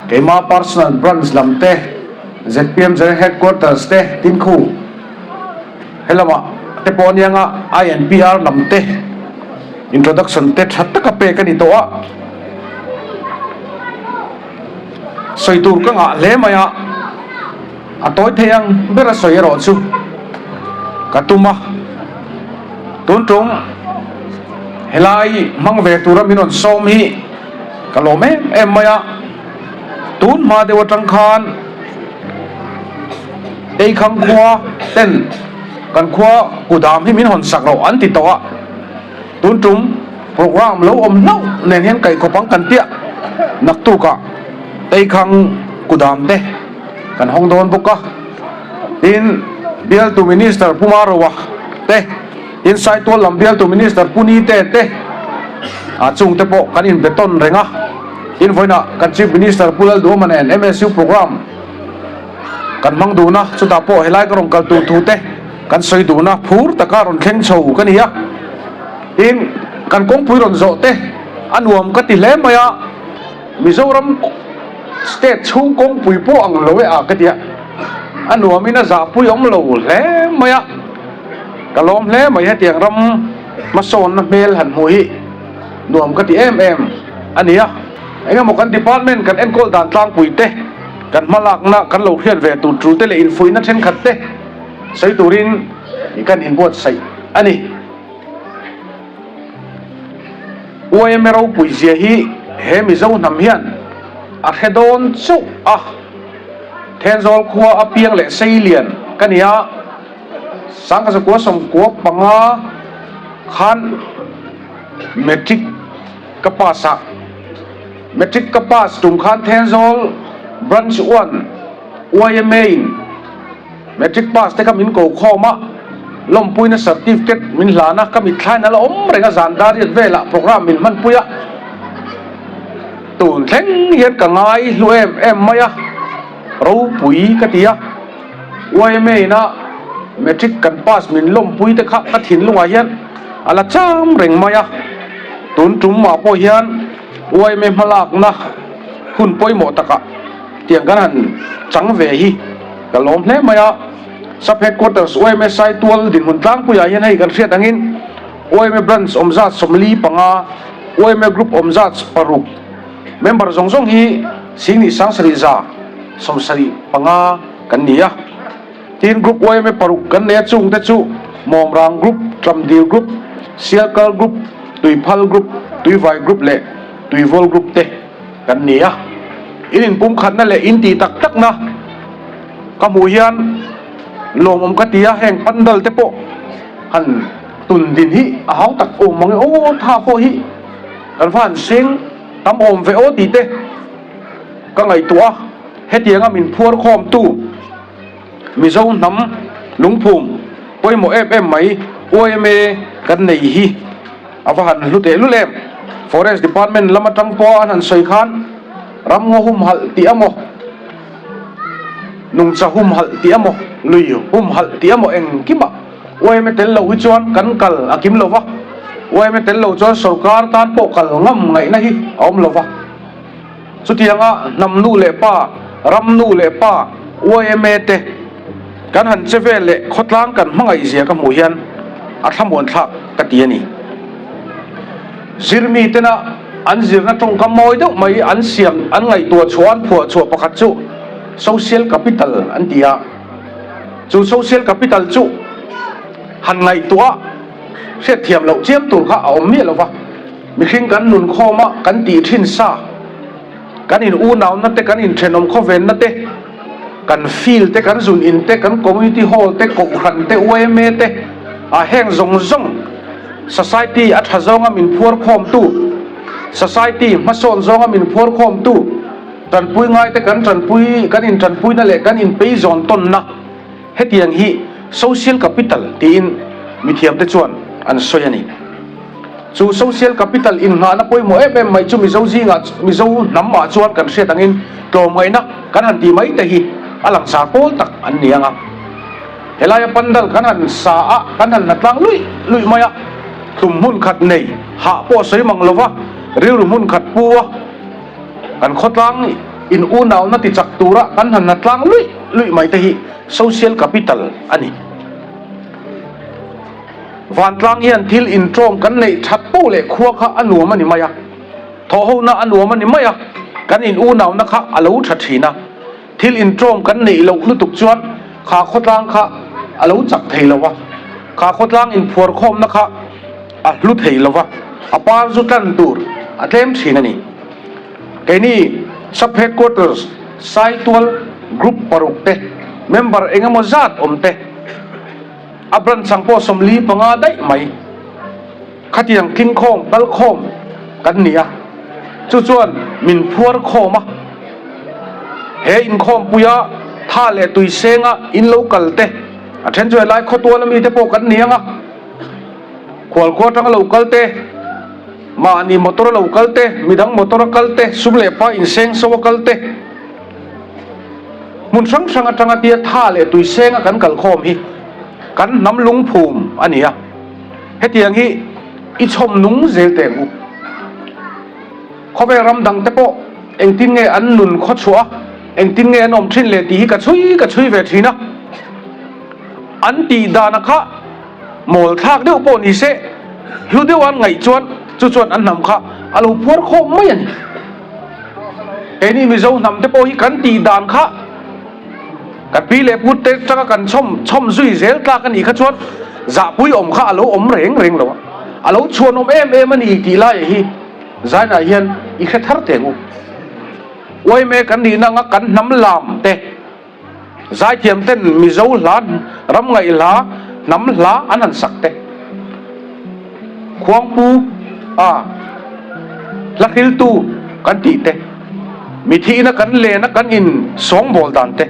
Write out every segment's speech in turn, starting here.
Keima personal branch lam te, zpm General Headquarters te, Tinkhu helamah te pawh aniang a, INPR lam te introduction te tha taka pek a ni tawh a. Sawi tur ka ngah hle mai a, a tawi thei ang ber a sawi erawh chu ka tum a. Tun tum helai hmang ve tura min rawn sawm hi ka lawm em em mai a, tun hma deuh atang khan Teikhang khua ten kan khua kudam hi min hawn sak loh an ti tawh a, tun tum program lo awm hlauh nen hian kaihkhawp ang kan piah naktukah Teikhang kudam te kan hawng dawn bawk a, tin bialtu Minister Pu Maroa te, tin Saitual lam bialtu Minister Pu Nite te ah chung te pawh kan inbe tawn reng a, tin vawiinah kan Chief Minister Pu Lalduhawma nen MSU program kan hmang dun a, chutah pawh helai ka rawn kal tur thu te kan sawi dun a, phur taka rawn thleng chho ka ni a, tin kan kawngpui rawn zawh te a nuam ka ti hle mai a. Mizoram state chhung kawngpui pawh ang lo e a ka ti a, a nuamin a zahpui awm lo hle mai a, ka lawm hle mai hetiang ram hmasawnna hmel han hmuh hi nuam ka ti em em a ni a. Engemaw kan department kan enkawl dan tlangpui te, kan hmalakna kan lo hriat ve tur tul te leh infuihna thenkhat te sawi turin kan inbuatsaih a ni. Uaime ropui zia hi he Mizo hnam hian a hre dawn chauh a, Thenzawl khua a piang leh Seilian ka ni a, Sangkazakua 95 khan Matric ka pass a, Matric ka pass tum khan Thenzawl Branch One YMA in Matric pass te kha min ko khawm a, lawmpuina certificate min hlan a, ka mitthlain a la awm reng a, zan dar riat velah program min hmanpui a, tun thleng hian ka ngai hlu em em mai a, ropui ka ti a, YMA ina matric kan pass min lawmpui te kha ka thinlungah hian a la cham reng mai a, tun tum mah pawh hian YMA hmalakna hun pawimawh takah tiang kan han chang ve hi. Ka lawm hle mai a, Sub Headquarters YMA Saitual dinhmun tlangpuiah hian hei kan hriat angin YMA Branch awm zat 45, YMA Group awm zat 6, member zawng zawng hi 77,75 kan ni a. Tin, Group YMA paruk kan nei a, chungte chu Mawmrang Group, Tlamdil Group, Sialkal Group, Tuiphal Group, Tuivai Group leh Tuivawl Group te. Kan ni a, in inpumkhatna leh in tih tak takna ka hmuh hian lawmawm ka ti a, heng pandal te pawh han tun din hi a hau tak awm mang e aw, tha pawh hi kan va han seng tam awm ve aw tih te ka ngaihtuah a, hetianga min phuar khawmtu Mizo hnam lungphum pawimawh em em mai YMA kan nei hi a va han hlu teh lul em. Forest Department lam atang pawh an han sawi khan ramngaw humhalh tih emaw, nungcha humhalh tih emaw, lui humhalh tih emaw engkimah YMA tel lo hi chuan kan kal a kim lo va, YMA tel lo chuan sorkar tan pawh kal ngam ngaihna hi a awm lo va. Chutianga hnam nu leh pa, ram nu leh pa, yma te kan han che vel leh khawtlang kan hmangaih zia ka hmuh hian a thlamuan thlak ka ti a ni. Zirmi tena an zirna tawngkam mawi deuh mai an siam an ngaihtuah chhuah an phuah chhuah pakhat chu social capital an ti a. Chu social capital chu han ngaihtuah hriatthiam loh chiam tur kha a awm miah lo va. Mihring kan nun khawm a, kan tih thin sa, kan in unauna te, kan inthenawm khawvenna te, kan field te, kan zun in te, kan community hall te, kohhran te, yma te, ah heng zawng zawng society a tha zawnga min phuar khawmtu, society hmasawn zawnga min phuar khawmtu, tanpui ngai te kan tanpui, kan intanpuina leh kan inpeizawn tawnna hetiang hi social capital tiin mithiamte chuan an sawi a ni. Chu social capital innghahna pawimawh em em mai chu Mizo zingah, Mizo hnamah chuan kan hriat angin tlawmngaihna kan han tih mai te hi a langsar pawl tak an ni ang a. Helaia pandal kan han sa a, kan han hnatlang luih luih mai a, tum hmun khat nei hah pawh sawi mang lova rilru hmun khat pu a, kan khawtlang. in unauna ti chak tura kan han na tlang luih luih mai te hi social capital a ni. Vantlang hian thil intawm kan neih that poh leh khua kha a nuam a ni mai a, thawhhona a nuam a ni mai a, kan in unauna kha a lo tha thin a. Thil intawm kan neih loh lutuk chuan kha khawtlang kha a lo chak thei lo va, kha khawtlang inphuarkhawmna kha a hlu thei lo va, a par zu tlan tur a tlem thin a ni. Keini Sub Headquarters Saitual Group paruk te member eng emaw zat awm te, a branch ang pawh 45 daih mai khatiang tlingkhawm kalkhawm kan ni a, chu chuan min phuar khawm a, he inkhawmpuia tha leh tui senga in lo kal te, a then chu helai khawtual ami te pawh kan ni ang a, khualkhua atanga lo kal te, mahni motor a lo kal te, midang motor a kal te, sum leh pa inseng so a kal te. Hmun hrang hrang atanga tia tha leh tui senga kan kalkhawm hi kan hnam lungphum a ni a, hetiang hi i chhawm nung zel teh ang u. Khawvel ram dang te pawh engtin nge an nun khaw chhuah a, engtin nge an awm thin le tih hi ka chhui ka chhui ve thin a. An tih dana kha mawl thlak deuh pawh ni se, hlu deuh an ngaih chuan chu chuan an hnam kha a lo phuar khawm mai a ni. Keini Mizo hnam te pawh hi kan tih dan kha kan pi leh pu te atanga kan chhawm chhawm zui zel tlak a nih kha chuan zahpui awm kha a lo awm reng reng lo a, a lo chhuan awm em em a ni tih laiah hi Zainah hian i hre thar teh ang u. Uaime kan nihna anga kan hnam lam te. Zaithiam ten Mizo hla, ram ngaih hla, hnam hla an han sak te. Khuangpu a hla hriltu kan tih te, mithihna kan lena kan in sawngbawl dan te,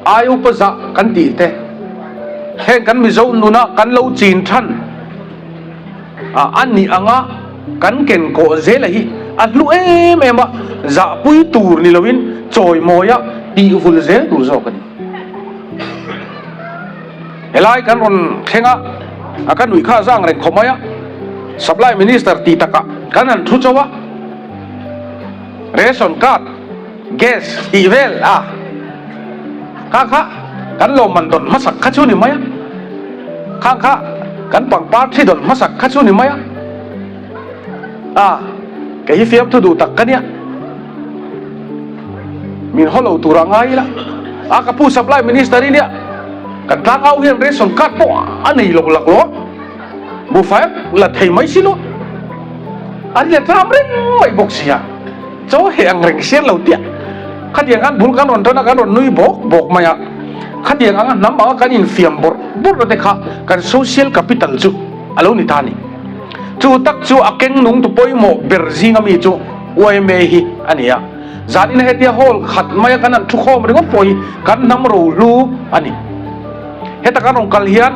ai upa zah kan tih te, heng kan Mizo nuna kan lo chin than a a nih anga kan ken kawh zela hi a hlu em em a, zahpui tur ni loin chawimawia tih vul zel tur zawk a ni. Helai kan rawn thleng a, a ka nuih kha a zang reng khawp mai a, Supply Minister tih takah kan han thu chauh a, Ration card, Gas tih vel a, kha kha kan lawmman dawn hmasak kha chu ni mai a, khang kha kan pangpar thi dawn hmasak kha chu ni mai a, a kei hi fiamthu duh tak ka nia, min haw lo tur a ngai ila, a ka pu supply minister i nia, kan tlangau hian ration card pawh a nei lo laklawh a, buhfai la thei mai si lo, an let ram reng mai bawk sia. Chaw heh ang reng sian lo tiah khatiang khan bul kan rawn tan a, kan rawn nui bawk bawk mai a. Khatiang anga hnam anga kan infiam bawrh bawrh na te kha kan social capital chu a lo ni ta a ni. Chu tak chu a keng nung tu pawimawh ber zinga mi chu yma hi a ni a. Zanin hetia hall khat maia kan han thukhawm ringawt pawh hi kan hnam rohlu a ni. Heta kan rawn kal hian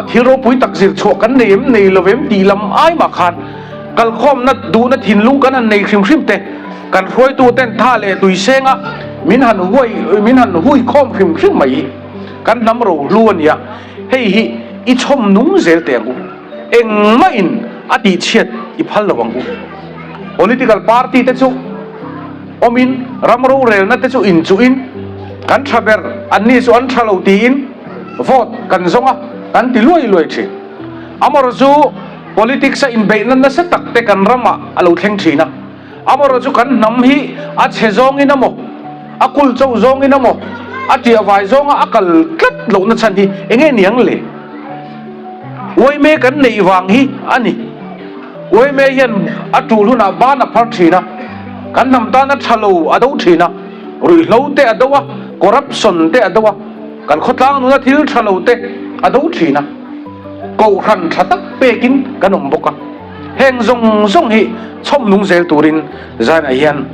thil ropui tak zir chhuah kan nei em nei lo em tih lam ai mah khan Kalkhawmna duhna thinlung kan han nei hrim hrim te, kan hruaitu ten tha leh tui senga min han huai min han hui khawm hrim hrim mai hi kan hnam rohlu a nia, hei hi i chhawm nung zel teh ang u, engmah in a tihchhiat i phal lo ang u. Political party te chu awmin ram rorelna te chu inchuhin kan tha ber anni chu an tha lo tiin vote kan zawng a, kan ti luai luai thin. Amarawh chu. Politics a inbeihna nasa tak te kan ramah a lo thleng thin a, amarawh chu kan hnam hi a chhe zawngin emaw, a kul cho zawngin emaw, a tia vai zawnga a kal tlat lohna chhan hi eng nge niang le? Uaime kan neih vang hi a ni. Uaime hian a tul hunah ban a phar thin a, kan hnam tan a tha lo a do thin a, ruihhlo te a do a, corruption te a do a, kan khawtlang nuna thil tha lo te a do thin a. Kohhran tha tak pekin kan awm bawk a, heng zawng zawng hi chhawm nung zel turin Zainah hian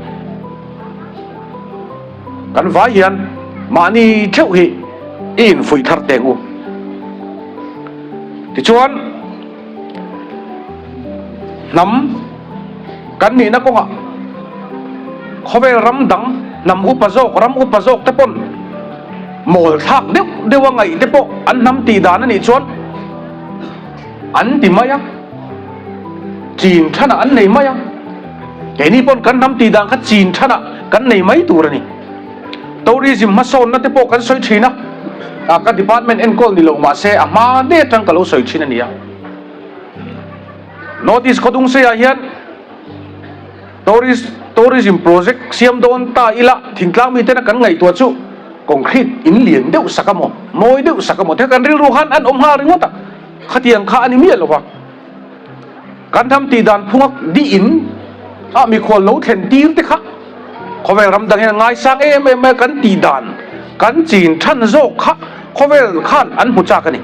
kan vai hian mahni theuh hi i infuih thar teng u. Tichuan, hnam kan nihna kawngah khawvel ram dang hnam upa zawk, ram upa zawk te pawn mawl thlak deuh deuh a ngaih te pawh an hnam tih dan a nih chuan an ti mai a, chin thanah an nei mai a. Keini pawn kan hnam tih dan kha chin than ah kan nei mai tur a ni. Tourism hmasawnna te pawh kan sawi thin a, ah ka department enkawl ni lo mahse a hma daih atang ka lo sawi thin a nia. North East Khawdungsei ah hian Tourist tourism project siam dawn ta ila thingtlang miten a kan ngaihtuah chu concrete in lian deuh sak a maw, mawi deuh sak a maw te kan rilru khan an awm nghal ringawt a, khatiang kha a ni miah lo va. Kan ram tih dan phunga dih in ah mikhual lo thlen tir te kha khawvel ram dang hian a ngaisang em em mai a, kan tih dan kan chin than zawk kha khawvel khan an hmu chak a ni.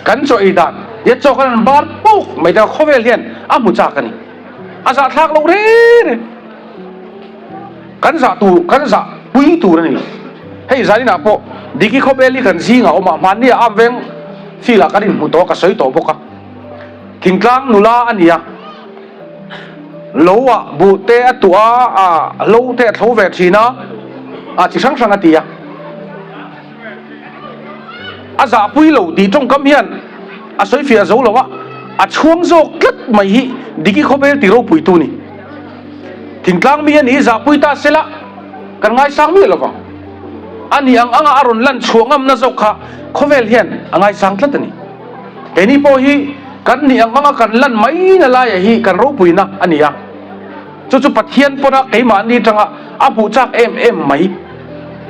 Kan chaw ei dan ia chaw khan an bar puk mai te kha khawvel hian a hmu chak a ni. A zahthlak loh reng reng. Kan zah tur, kan zah pui tur a ni lo. Hei zaninah pawh Diki Khawbel hi kan zingah a awm a, hmanni ah Amveng field ah kan inhmu tawh a, ka sawi tawh bawk a. Thingtlang nula a ni a, lo ah buh te a tuah a, a hlo te a thlo ve thin a, a chi hrang hrang a ti a. A zahpui lo tih tawngkam hian a sawifiah zo lo a, a chhuang zawk tlat mai hi Diki Khawbel ti ropuitu ni. Thingtlang mi a ni zahpui ta sela kan ngaisang miah lo vang. A ni ang anga a rawn lan chhuah ngamna zawk kha khawvel hian a ngaisang tlat a ni. Keini pawh hi kan nih ang anga kan lan mai na laia hi kan ropuina a ni a. Chu chu Pathian pawna keimahni tanga a hmuh chak em em mai.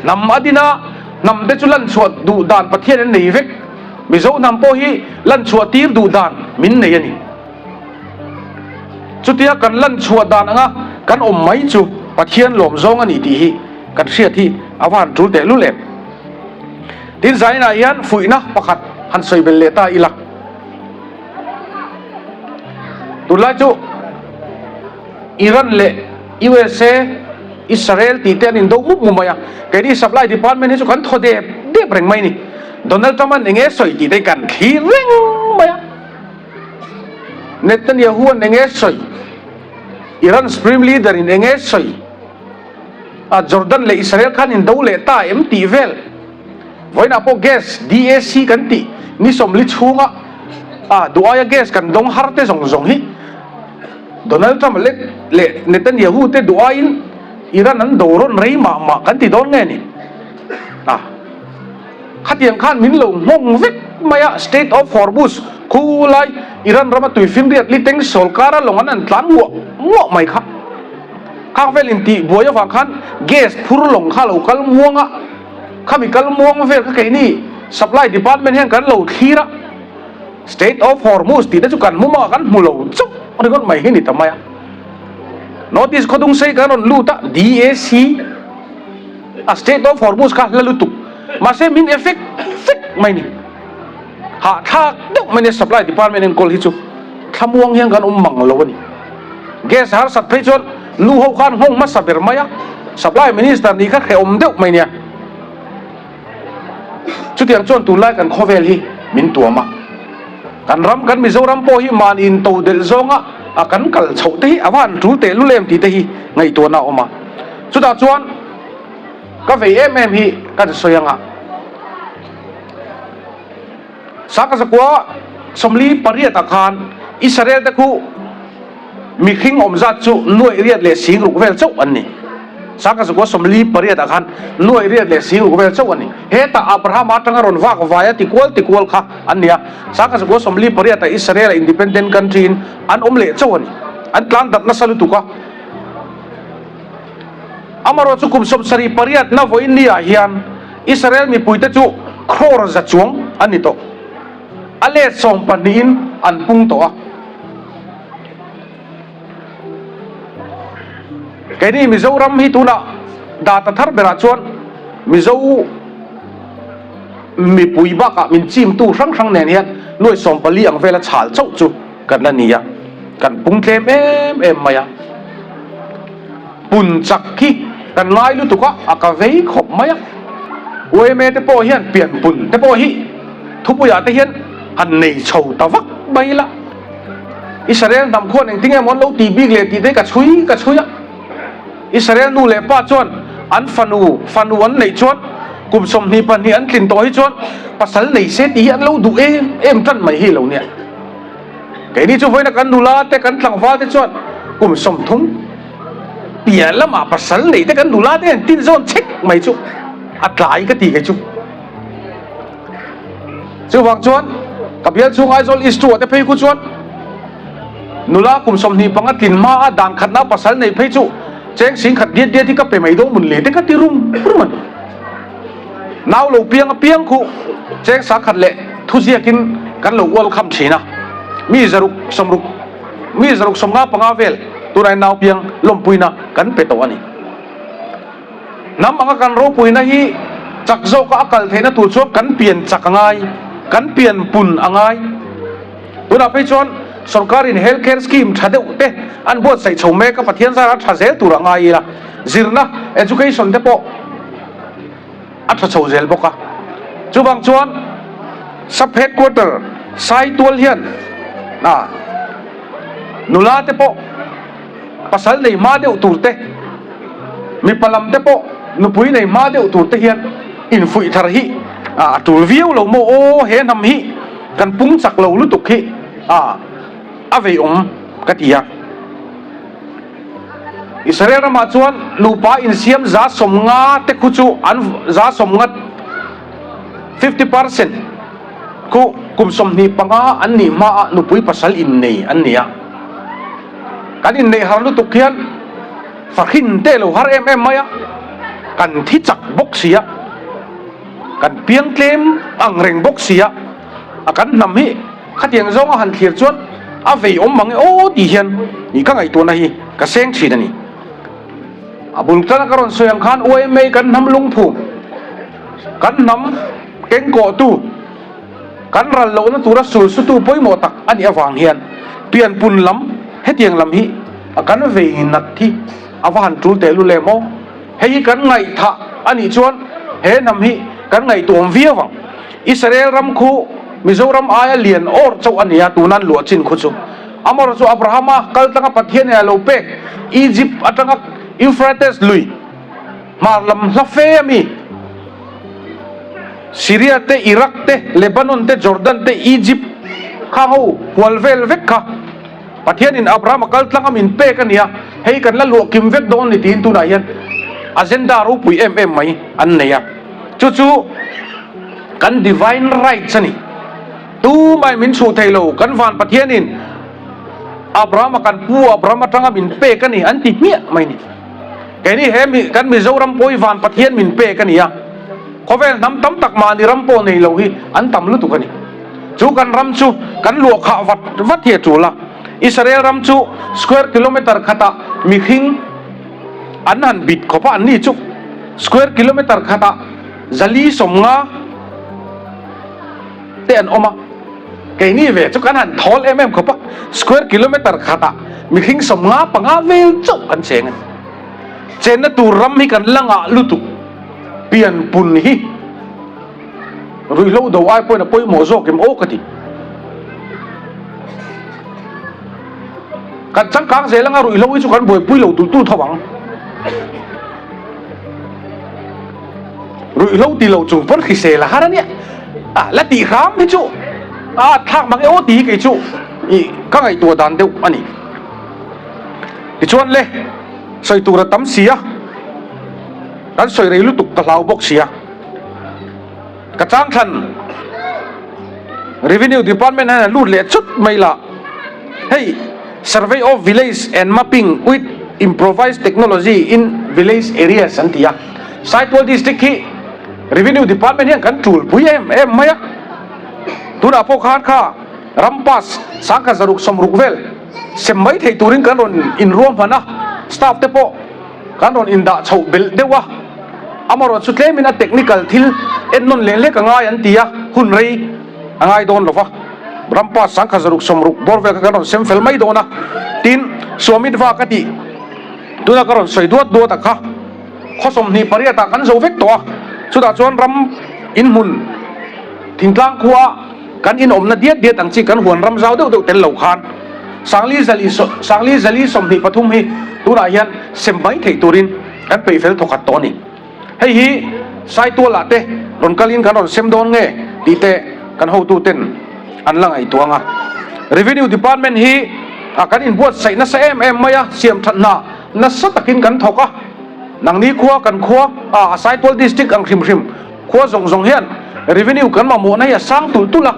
Hnam a din a, hnam te chu lan chhuah duh dan Pathian an nei vek. Mizo hnam pawh hi lan chhuah tir duh dan min nei a ni. Chutia kan lan chhuah dan anga kan awm mai chu Pathian lawm zawng a ni tih hi kan hriat hi a va han tul tehlul em. Tin zainah hian fuihna pakhat han sawi belh leh ta ila. Tunlai chu Iran leh USA, Israel tih te an indo mup mup mai a, keini supply department hi chu kan thaw dep dep reng mai a ni. Donald Trump an enge sawi tih te kan thlir reng mai a. Netanyahu an enge sawi, Iran supreme leader in enge sawi, a Jordan leh Israel khan indo leh ta em tih vel. Vawiinah pawh gas DAC kan tih ni sawmli chhunga a duh aia gas kan dawng har te zawng zawng hi Donald Trump leh leh Netanyahu te duh aiin Iran an do rawn rei mah mah kan ti dawn nge ni? A khatiang khan min lo nghawng vek mai a, Strait of Hormuz khu lai Iran rama tuifinriat li teng sawlkara lawng an an tlan nguah nguah mai kha. Khang vel intih buai avang khan gas phur lawng kha lo kal muang a, khami kal muang vel kha keini supply department hian kan lo thlir a, Strait of Hormuz tih te chu kan hmu mah kan hmu lo chauh ringawt mai hi ni ta mai a. North East khawdung sei kan rawn lut a, DAC a Strait of Hormuz kha hla lutuk mahse min effect vek mai ni. Hahthlak deuh mai nia supply department enkawl hi chu thlamuang hian kan awm mang lo a ni. Gas harsat phei chuan nu ho khan nghawng hmasa ber mai a, supply minister nih kha hrehawm deuh mai nia. Chutiang chuan tunlai kan khawvel hi min tuam a, kan ram kan Mizoram pawh hi mahni in to delh zawnga a kan kal chhoh te hi a va han tul teh lul em tih te hi ngaihtuahna a awm a. Chutah chuan ka vei em em hi kan sawi anga. Sakazakua 48 ah khan Israel te khu mihring awm zat chu nuaih riat leh sing ruk vel chauh an ni. Sakazakua 48 ah khan nuaih riat leh sing ruk vel chauh an ni. Hetah Abrahama atanga rawn vak vaia tikual tikual kha an ni a. Sakazakua 48 ah Israel a independent country in an awm leh chauh a ni. An tlan darh nasa lutuk a. Amarawh chu kum 78 na vawiin ni ah hian Israel mipuite chu crore za chuang an ni tawh. A let sawm pahnihin an pung tawh a. Keini Mizoram hi tunah data thar berah chuan Mizo mipui bakah min chimtu hrang hrang nen hian nuai 14 ang vela chhal chauh chu kan la ni a, kan pung tlem em em mai a. Pun chak hi kan ngai lutuk a, a ka vei khawp mai a. Uaime te pawh hian pian pun te pawh hi thupuiah te hian han nei chho ta vak mai la. Israel hnam khuan engtin nge maw an lo tih bik leh tih te hi ka chhui ka chhui a. Israel nu leh pa chuan an fanu fanu an neih chuan kum 22 an tlin tawh hi chuan pasal nei se tih hi an lo duh em em tan mai hi lo nia. Keini chu vawiina kan nula te kan tlangval te chuan kum 30. piah lamah pasal neih te kan nula te hian tin zawn chek mai chu a tlai ka ti kei chu. Chuvang chuan ka bial chhung Aizawl East 2 ah te phei khu chuan nula kum 25 tlin hma a dan khatna pasal neih phei chu cheng sing khat diat diat hi ka pe mai dawn mun le te ka ti rum rum a ni. Nau lo piang apiang khu cheng sangkhat leh thuziakin kan lo ual kham thin a, mi zaruk sawmruk mi zaruk 55 vel tunah hian nau piang lawmpuina kan pe tawh a ni. Hnam anga kan ropuina hi chak zawka a kal theihna tur chuan kan pian chak a ngai, kan pian pun a ngai. Tunah phei chuan sorkarin health care scheme tha deuh te an buatsaih chho mek a, Pathian zara tha zel tur a ngai ila, zirna, education, te pawh a tha chho zel bawk a. Chuvang chuan sub headquarter Saitual hian nula te pawh pasal nei hma deuh tur te, mipa lam te pawh nupui nei hma deuh tur te hian infuih thar hi a tul viau lo maw aw, he hnam hi kan pung chak lo lutuk hi a vei awm ka ti a. Israel ramah chuan nupa insiam 50% te khu chu an 50%, 50%, khu kum 25 an nih hmaah nupui pasal innei an ni a. Kan inneih har lutuk hian fahrin te lo har em em mai a, kan thi chak bawk si a, kan piang tlem ang reng bawk si a, a kan hnam hi khatiang zawnga han thlir chuan a vei awm mang e aw tih hian ih ka ngaihtuahna hi ka seng thin a ni. A bul tana ka rawn sawi ang khan YMA kan hnam lungphum, kan hnam kengkawhtu, Kan ral lohna tura sulsutu pawimawh tak a nih avang hian pianpun lam hetiang lam hi a kan vei nat hi a va han tul tehlul em aw. Hei hi kan ngaihthah a nih chuan he hnam hi kan ngaihtuam viau ang. Israel ram khu Mizoram aia lian awr chauh a ni a, tunan luah chin khu chu. Amaherawhchu chu Abrahama kal tanga Pathian in a lo pek Egypt atanga Euphrates lui hmar lam hla fe a mi. Syria te, Iraq te, Lebanon te, Jordan te, Egypt kha ho hual vel vek kha Pathianin Abraham a kal tlang a min pek a nia, hei kan la luah kim vek dawn ni tiin tunah hian agenda ropui em em mai an nei a, chu chu kan divine rights a ni. Tumah in min chhuh thei lo, kan van Pathianin Abraham a kan pu Abraham atanga min pek a ni an ti hmiah mai ni. Keini he mi kan Mizoram pawh hi van Pathian min pek a ni a, khawvel hnam tam tak mahni ram pawh nei lo hi an tam lutuk a ni. Chu kan ram chu kan luah khah vat vat hi a tul a, Israel ram chu square kilometre khatah mihring an han bit khawp a, anni chu square kilometre khatah 450 te an awm a, keini ve chu kan han thawl em em khawp a, square kilometre khatah mihring 55 vel chauh kan cheng a ni. Chenna tur ram hi kan la ngah lutuk, pianpun hi ruihhlo do ai pawhin a pawimawh zawk em aw ka ti. Kan changkang zel anga ruihhlo hi chu kan buaipui lo tul tul tho ang. Ruihhlo ti lo chung pawn hrisel a har a nia. A la tih hram hi chu a thlak mang e aw tih hi kei chu ih ka ngaihtuah dan deuh a ni. Tichuan le sawi tur a tam si a, kan sawi rei lutuk ka hlau bawk si a. Ka chang thlan Revenue Department hian a lut leh chut mai la. Hei Survey of Village and Mapping with Improvised Technology in Village Areas an ti a. Saitual District hi Revenue Department hian kan tulpui em em mai a. Tunah pawh khan kha ram pass 1660 vel sem mai thei turin kan rawn inruahman a, staff te pawh kan rawn indah chhoh belh deuh a. Amaherawhchu tlemin a technical thil ennawn leh lek a ngai an ti a, hun rei a ngai dawn lo va. Rampa 1660 bawr vel kha kan rawn sem fel mai dawn a, tin Suamitva ka tih tuna ka rawn sawi duat duat a kha khaw 28 ah kan zo vek tawh a, chutah chuan ram inhmun thingtlang khua kan inawmna diat diat ang chi kan huan ram zau deuh deuh tel lo khan Sangli zali Sangli zali 23 hi tunah hian sem mai theih turin kan peih fel thawkhat tawh a ni. Hei hi Saitualah te rawn kalin kan rawn sem dawn nge tih te kan hotuten an la ngaihtuah ang a. Revenue Department hi kan inbuatsaih nasa em em mai a, siam that hna. nasa takin kan thawk a, nangni khua kan khua a Saitual District ang hrim hrim khua zawng zawng hian revenue kan mamawhna hi a sang tulh tulh a,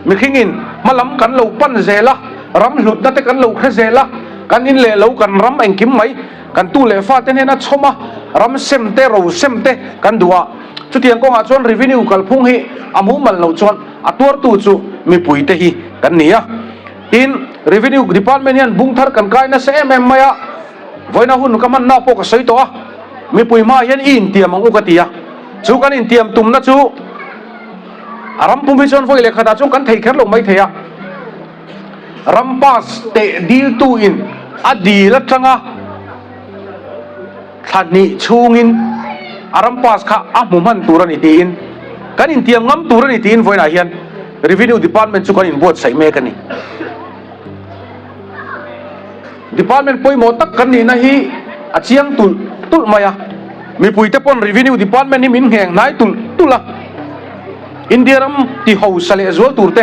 mihringin hma lam kan lo pan zel a, ram hlutna te kan lo hre zel a, kan in leh lo kan ram engkim mai kan tu leh fate hnena chhawm a, ram sem te ro sem te kan duh a, chutiang kawngah chuan revenue kalphung hi a mumal loh chuan a tuartu chu mipuite hi kan ni a. Tin, Revenue Department hian bung thar kan kai nasa em em mai a, vawiina hun ka hmanna pawh ka sawi tawh a, mipui hmaah hian i intiam ang u ka ti a, chu kan intiam tumna chu a ram pum hi chuan vawi leh khatah chuan kan thei kher lo mai thei a, ram pass teh diltu in a dil atanga Thla hnih chhungin a ram pass kha a hmu hman tur a ni tiin kan intiam ngam tur a ni tiin vawiinah hian Revenue Department chu kan inbuatsaih mek a ni. Department pawimawh tak kan nihna hi a chiang tulh tulh mai a, mipuite pawn Revenue Department hi min ngheng hnai tulh tulh a, India ram ti hausa leh zual tur te,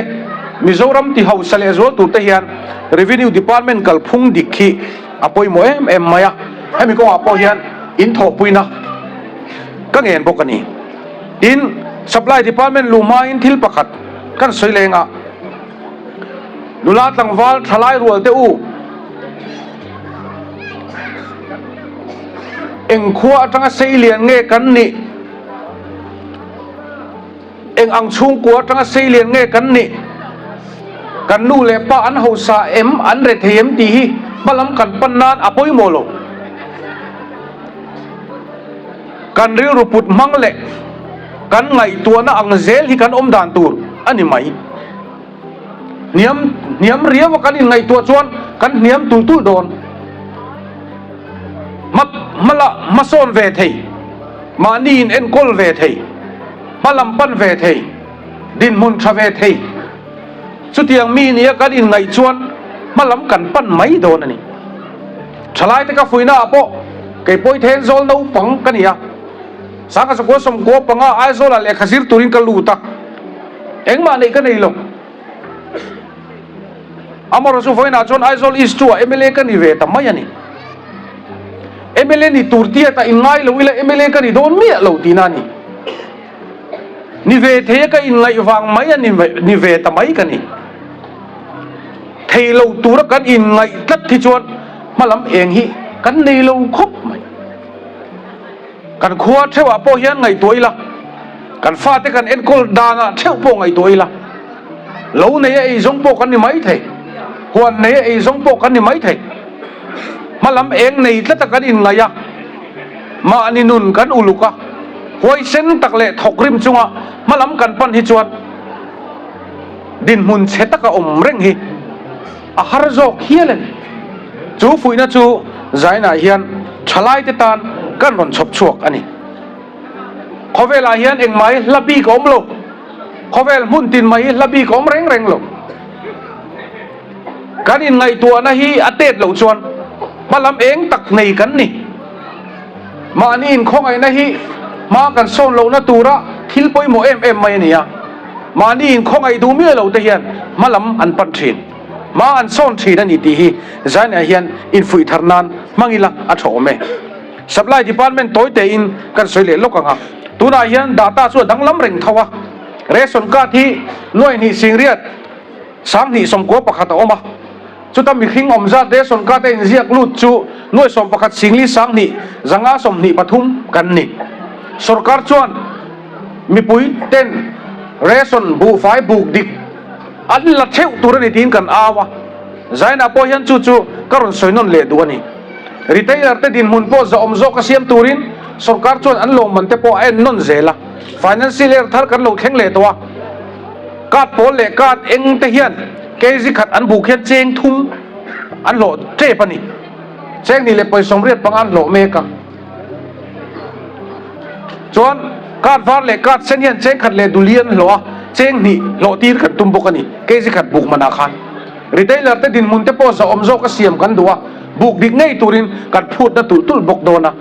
Mizoram ti hausa leh zual tur te hian Revenue Department kalphung dik hi A pawimawh em em mai a, hemi kawngah pawh hian in thawhpuina ka ngen bawk a ni. Tin, Supply Department luh hmain thil pakhat kan sawi leng a, nula tlangval thalai rual te u, eng khua atanga sei lian nge kan nih? Eng ang chhungkua atanga sei lian nge kan nih? Kan nu leh pa an hausa em, an re thei em tih hi hmalam kan pan nan a pawimawh lo. Kan rilru put hmang leh kan ngaihtuahna ang zel hi kan awm dan tur a ni mai. Hniam hniam riau a kan inngaihtuah chuan kan hniam tulh tulh dawn. Hma hmala hmasawn ve thei, mahni in enkawl ve thei, hma lam pan ve thei, dinhmun tha ve thei. Chutiang mi nia kan inngaih chuan hma lam kan pan mai dawn a ni. Thalaite ka fuihnaah pawh kei pawi Thenzawl naupang ka ni a, Sangha Sakua Sawmkua panga Aizawlah lehkha zir turin ka lut a. Engmah neih ka nei lo. Amarawh chu vawiinah chuan Aizawl East 2 ah mla ka ni ve ta mai a ni. Mla ni tur tiat ah inngai lo ila mla ka ni dawn miah lo tihna a ni. Ni ve thei a ka inngaih vang mai a ni ni ve ta mai ka ni. Thei lo tura kan inngaih tlat hi chuan hmalam eng hi kan nei lo khawp mai. Kan khua theuhah pawh hian ngaihtuah ila, kan fate kan enkawl danah theuh pawh ngaihtuah ila, lo nei a eizawng pawh kan ni mai thei, huan nei a eizawng pawh kan ni mai thei. Hmalam eng nei tlata kan inngaih a, mahni nun kan uluk a, huaisen tak leh thawk rim chunga hmalam kan pan hi chuan dinhmun chhe taka awm reng hi A har zawk hial a ni. Chu fuihna chu Zainah hian thalaite tan kan rawn chhawp chhuak a ni. Khawvelah hian engmah hi hla bik a awm lo. Khawvel hmun tin mai hi hla bik a awm reng reng lo. Kan inngaihtuahna hi a tet loh chuan hma lam eng tak nei kan ni. Mahni inkhawngaihna hi hma kan sawn lohna tura thil pawimawh em em mai a ni a, mahni inkhawngaih duh miah lo te hian hma lam an pan thin, hma an sawn thin a ni tih hi Zainah hian infuih thar nan hmang ila a tha awm e. Supply Department tawi tein kan sawi leh lawk ang a, tunah hian data chu a danglam reng tho a, ration card hi nuai hnih singriat 20 91 a awm a. Chuta mihring awm zat ration card a inziak lut chu nuai 11 singli 20 zanga 23 kan ni. Sorkar chuan mipui ten ration buhfai buk dik an la theuh tur a ni tiin kan au a, Zainah pawh hian chu chu ka rawn sawi nawn leh duh a ni. Retailer te dinhmun pawh zahawm zawk a siam turin sorkar chuan an lawmman te pawh a en nawn zel a, financial year thar kan lo thleng leh tawh a. Card pawl leh card eng te hian kg khat an buk hian cheng thum an hlawh tep a ni. Cheng hnih leh pawisa 85 an hlawh mek a. Chuan card var leh card sen hian cheng khat leh duli an hlawh a, cheng hnih hlawh tir kan tum bawk a ni kg khat buk manah khan. Retailer te dinhmun te pawh zahawm zawk a siam kan duh a, buk dik ngei turin kan phutna tulh tulh bawk dawn a.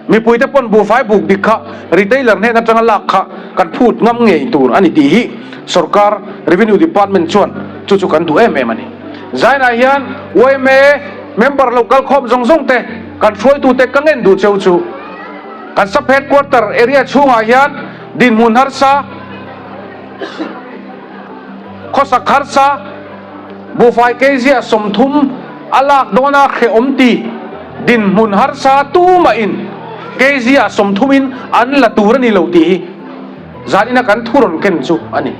Mipuite pawn buhfai buk dik kha retailer hnen atanga lak kha kan phut ngam ngei tur a ni tih hi sorkar Revenue Department chuan chu chu kan duh em em a ni. Zainah hian yma member lo kal khawm zawng zawng te. Kan hruaitute ka ngen duh cheu chu kan sub headquarter area chhungah hian dinhmun harsa, khawsak harsa, buhfai keizia 30 a lak dawna hrehawm ti dinhmun harsa tumahin keizia 30 in an la tur a ni lo tih hi zanina kan thu rawn ken chu a ni.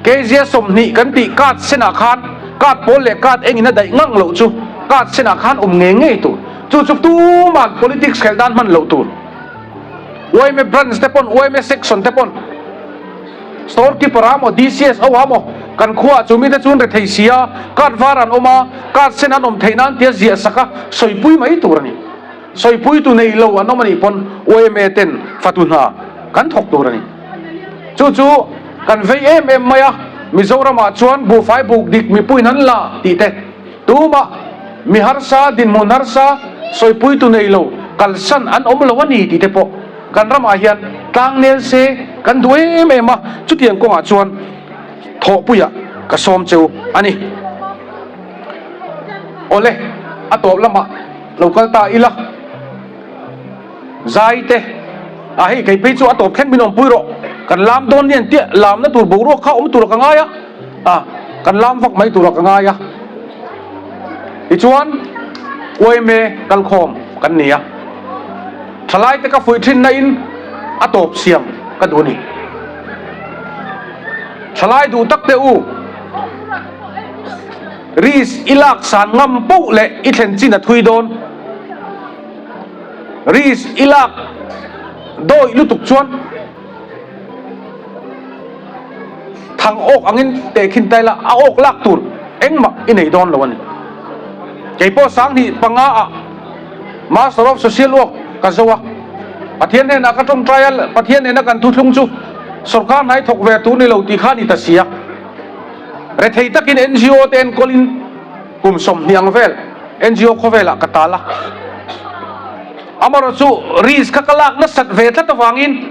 Keizia 20 kan tih card senah khan card pawl leh card engin a daih ngang loh chu card senah khan awm ngei ngei tur. Chu chu tuman politics khelh dan hman loh tur. Yma branch te pawn, yma section te pawn, store keeper a maw, DCSO a maw, kan khuaah chu mite chuan rethei si a, card var an awm a, card sen an awm theih nan tia ziah sak a, sawipui mai tur a ni. Sawipui tu nei lo an awm a nih pawn yma ten fatu hna kan thawk tur a ni. Chu chu kan vei em em mai a, Mizoramah chuan buhfai buk dik mipuiin an la tih te, tumah mi harsa, dinhmun harsa, sawipui tu nei lo kalsan an awm lo a ni tih te pawh kan ramah hian tlang nel se kan duh em em a, chutiang kawngah chuan thawhpuiah ka sawm cheu a ni. Awle, a tawp lamah lo kal ta ila. Zai te, a hei kei phei chu a tawp thleng min awmpui rawh, kan lam dawn nia tia lamna tur boruak kha awm tura ka ngai a, a kan lam vak mai tura ka ngai a. Tichuan yma kalkhawm kan ni a, thalai te ka fuih thin na in a tawp siam ka duh a ni. Thalai duh tak te u, risk i lak san ngam poh leh i thlen chin a thui dawn. Risk i lak dawih lutuk chuan thang awk angin tehkhin ta ila a awk lak tur engmah i nei dawn lo a ni. Kei pawh 2005 ah Master of Social Work ka zo a, Pathian hnenah ka tawngtai a, Pathian nena kan thuthlung chu sawrkar hnai thawk ve tur ni lo tih kha a ni ta si a. Rethei takin NGO te enkawlin Kum 20 ang vel NGO khawvelah ka tal a, amarawh chu risk kha ka lak nasat ve tlat avangin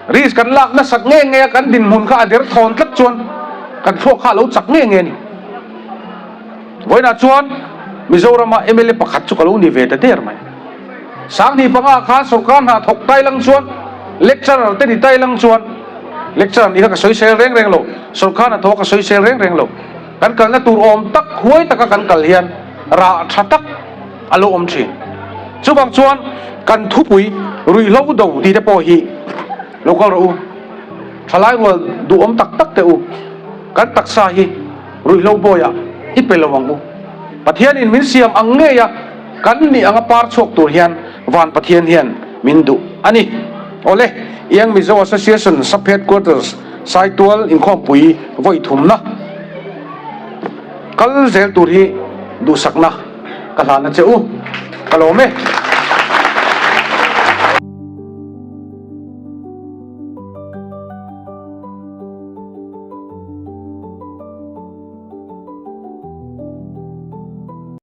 risk kan lak nasat nge nge a kan dinhmun kha a der thawn tlat chuan kan thluak kha a lo chak nge nge a ni. Vawiinah chuan Mizorama mla pakhat chu ka lo ni ve ta der mai. 2005 khan sawrkar hna thawk tai lang chuan lecturer te ni tai lang chuan lecturer nih kha ka sawisel reng reng lo, sawrkar hna thawk ka sawisel reng reng lo. Kan kalna tur awm tak huai taka kan kal hian rah tha tak a lo awm thin. Chuvang chuan kan thupui ruihhlo do tih te pawh hi lo kal rawh u. Thalai rual duhawm tak tak teh u. Kan taksa hi ruihhlo bawiah i pe lo ang u. Pathianin min siam ang ngei a kan nih anga par chhuak tur hian Van Pathian hian min duh a ni. Awle, Young Mizo Association Sub-Headquarters Saitual inkhawmpui vawi thumna kal zel tur hi duhsakna ka hlan a che u, ka lawm e.